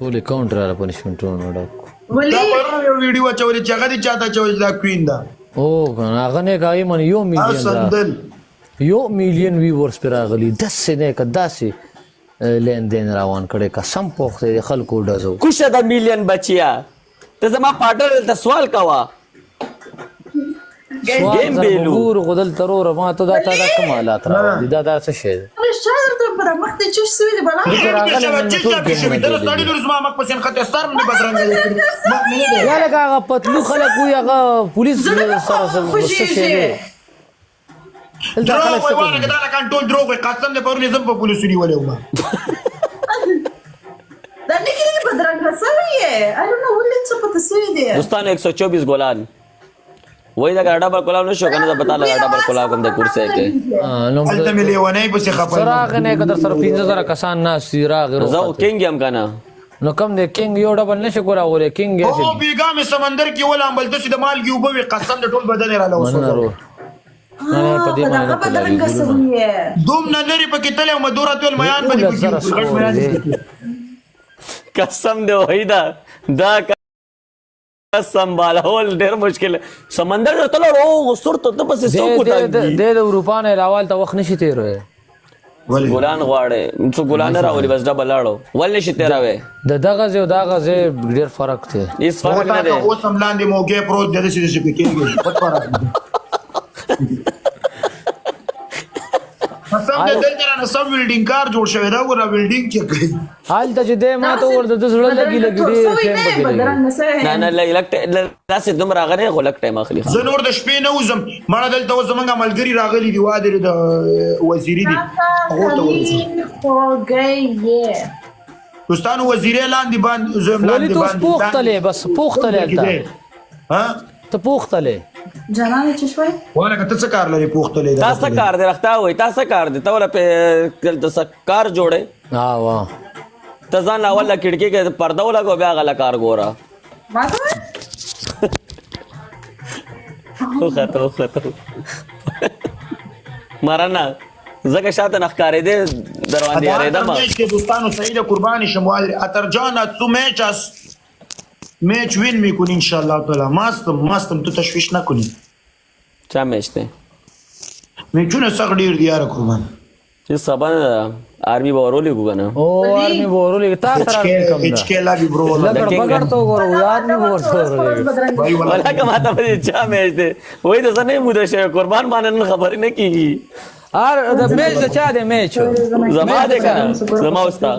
ټول اکاونټ را پنشمنټونو ډک. ولی دا پرون یو ویډیو اچولې چې هغه دې چاته اچولې چې دا کوین ده. او کنه هغه نه کوي من یو میلیون را سندل یو میلیون ویورز پر راغلي، داسې نه که داسې لین دین روان کړي، قسم پوخته د خلکو ډزو. کوشه د میلیون بچیا، ته زما پارټنر ته سوال کوه. سوال ګیم سره بیلو. ګورو خو دلته وروره ما ته دا تا دا کوم حالات روان دي، دا دا څه شی دی؟ چا درته پر مخ دې چش سوي دي بلا؟ دلته راغلی نن مې ټول ګیمونه دغه سړی جوړېږي. لور زما مخ پسې نښتی، سر مې بدرنګ دی، مخ مې نه دی. یا لکه هغه پتلو خلک وي، هغه پولیس زړه مې سره څه خوږېږي. شی دی؟ دلته دروغ خلک وایي څه واره کوي؟ که دا لکان ټول دروغ وایي. قسم دی پرون یې زم په پولیسو نیولی وم. دا نه کېږي، بدرنګه سوی یې. I don't know ولې، څه پته سوي دي؟ دوستانو 124 ګلان وای، دا ډبل کولاو نشو کنه، زه پتا لګا ډبل کولاو کوم د کرسي کې. نو هلته مې لیونی پسې خپه یم. راغی نه که در سره 5000 کسان ناست دي، راغی زه روخته. کینګ یم کنه. نو کم دی کینګ؟ یو ډبل نشي کولی ولې کینګ او یې؟ بیګا مې سمندر کې ولامبل، داسې د مالګې اوبه وې، قسم د ټول بدن یې راله مننه وسوځاوه. ورور. نه نه، په دې باندې نه دغه بدرنګه کولاوي. سوي یې. دومره لرې پکې تللی وم، دومره تل میان به دې 17,000 پکې وکړي، غټ سکور میان دی. دې پکې. قسم دی وای، دا دا سنبالول ډیر مشکل. سمندر ته تلو غسر ته ته پسې څوک وټاګي. د اروپا نه علاوه ته وخت نشي تیروي. ولې؟ ګلان غواړي، څو ګلان نه راولي، بس ډبل لاړو ول نشي تیراوي. د دغه ځای او دغه ځای ډیر فرق دی. هیڅ فرق نه دی. اوس هم لاندې موګی پروت دی، داسې داسې پکې کېږي، پټ فرق دی. قسم دې دلته رانه سم ویلډینګ کار جوړ شوی دا، وګوره ویلډینګ چې کوي. هلته چې دی ما ته ورته د زړه لګي لګي ډیر ټایم پکې لګي. بدرنګه سوی. نه نه، لږ داسې دومره غنې خو لږ ټایم اخلي. زه نور د شپې نه وځم مړه. دلته اوس زمونږ ملګري راغلي دي، واده د وزیري دي، هغو ته ورځم. خوږی یې. دوستانو وزیرې لاندې باندې زه یم ولې لاندې ته اوس باندې پوښتلې، بس پوښتلې هلته. ها؟ ته پوښتلې. جانانه چې شوي؟ ولکه ته څه کار لرې پوښتلې؟ تا څه کار دی؟ رښتیا وای، تا څه کار دی؟ ته ولا په دلته څه کار جوړې؟ ها وا. ته ځان له اول له کړکۍ کې پرده ولګو، بیا غله کار ګوره. ما ته وایې؟ وخته وخته مرنه ځکه شاته نه ښکارېدې دروندې یارېدم. میچ کې دوستانو صحیح ده، قرباني شم والي. اتر جان تو میچ اس میچ وین میکنی ان شاء الله تعالی. ماستم ماستم، تو تشویش نکنی. چا میچ دی؟ میچونه سخت ډیر دي یاره قربان. چې سبا نه ده آرمي به ورولېږو که نه؟ او آرمي به ورولېږي، تا سره آرمي کم اچ ده. کې لاګي برو. لګړ بګړ ته وګوره، آرمي به ورته ورولېږي. بھائی ولا ولا که ماته په دې چا میچ دی وایي، د زه نه یم وده شوی قربان، باندې نن خبرې نه کېږي. ار د میچ د چا دی میچ؟ زما دی که نه؟ زما او ستا.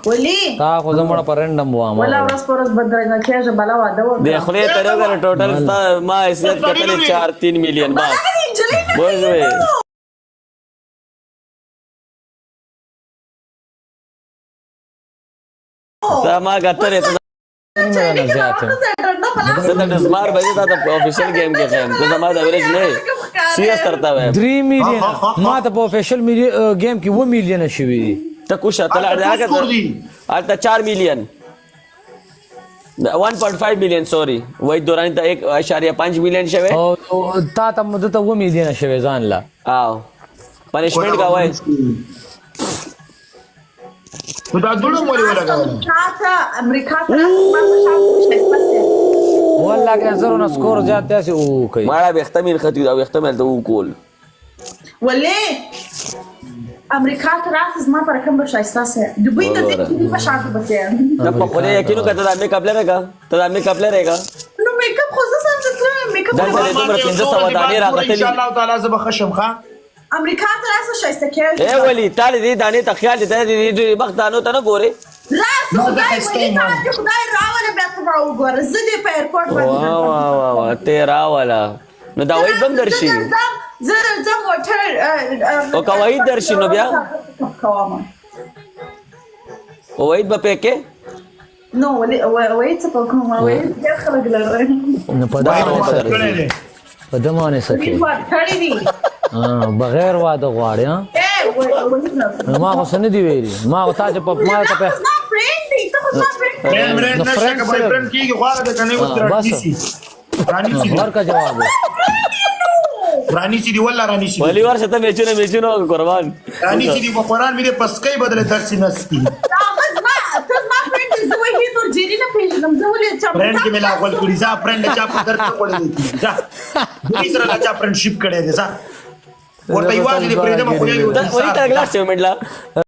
ولی تا خو زموږ په رینډم وامه. ولا ورځ په ورځ بدرنګه کېږه، بلا واده د وکړه. خولې ته وګوره، ټوټل ستا ما حیثیت کتلې 4 3 میلیون بس. نجلۍ نه. بوزوې. تا ما کتلې ته. نه زیات یم. زه د ډزمار بجې تا ته په افیشل ګیم کې ښیم، ته زما د اوریج نه یې. سیریس درته وایم. 3 میلیون ما ته په افیشل ګیم کې 1 میلیون شوي دي. ته کوشه ته لاړ. هلته څو سکور دي؟ هلته 4 میلیون، 1.5 میلیون، سوري، وای دوران ته 1.5 میلیون شوی. او تا ته دته 1 میلیون شوي ځان له. او پنشمنټ کا وای. نو دا دوړه مولې ولګوله. امریکا ته، امریکا ته راسه، ما په شان ښایسته سې. والله که زرو نه سکور زیات داسې او کوي. ماړه ویښته مې نښتي، دا ویښته مې هلته وکول. ولې امریکا ته راسه، زما په رقم به ښایسته سې. دوبۍ ته ځې چې په شان به سې. ته په خدای یقین وکړه، ته دا میک اپ لرې که؟ ته دا میک اپ لرې که؟ نو میک اپ خو زه سم تللی میک اپ. دلته دې دومره 500 دانې راختلي. ان شاء الله تعالی زه به ښه شم ښه. امریکا ته راسه، ښایسته کېږي. ای ولي، تا دې دانې ته خیال دی، ته دې دې مخ دانو ته نه ګورې؟ راسه. ما زه خدای ښایسته ولي یم. تا دې خدای راوله، بیا ته ما وګوره، زه دې په ایرپورټ وا باندې. وا وا وا، ته راوله نو دا وحید بم درشي. زه درځم موټر. او که وحید درشي نو بیا؟ کوم. او وحید به پې کې؟ نو ولې وایي څه په کوم وایي ډېر خلک لري. نو په دا وحید باندې واده څه کړی دی. په ده باندې څه کوي؟ واده کړی دی. بغیر واده غواړي ها؟ ای ولي. نو ما خو څه نه دي ویلي، ما خو تا چې په ما ته په زما فرند دی، ته خو زما فرند. فرند مرند نو نشته فرند که بای سره- فرند کېږي غواړه د کنه اوس. بس. رانیسي رانیسي دي. ورکه جواب. رانیسي دي والله، رانیسي دي. ولي ورشه ته میچونه میچونه وکړه قربان. رانیسي دي، په قرآن مې دې پسکۍ بدله درسي نستی. هغه زما، ته زما فرند، زه وحید. ځم، زه ولې چې فرند امریکا کې مې لا غول کړي، ځه فرند له چا په درد نه خوړلی کېږي، ځه دوی سره لا چا فرندشیپ کړی دی، ځه ورته یوازې دې پرېږدم، خو یو وحید ته ګلاس چوي منډلا.